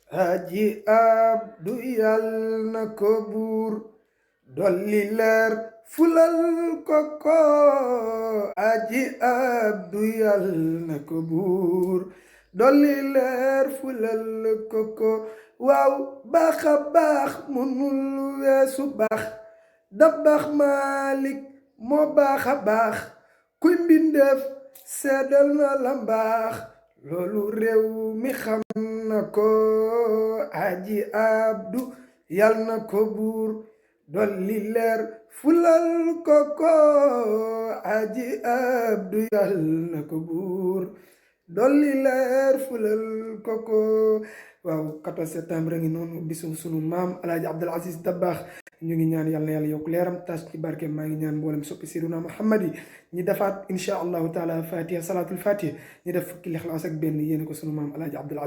Haji Abdu yal na ko buur dolli leer fulal koko. Haji Abdu yal na ko buur dolli leer fulal koko. waaw baax a baax mënul weesu baax da baax Malik moo baax a baax kuy mbindeef seedal na la mbaax loolu réew mi xam na ko. Haji Abdu yal na ko buur dolli leer fulal koko. Haji Abdu yal na ko buur dolli leer fulal koko. waaw 14 septembre ngi noonu bisu sunu maam alaaji Abdul Aziz Dabakh ñu ngi ñaan yàlla na yàlla yokk leeram tas ci barke maa ngi ñaan mboolem soppi Seydina Muhammad yi ñi defaat insha allahu taala fatiha salatul fatiha ñi def fukki lixlaas ak benn yéene ko sunu maam alaaji Abdul Aziz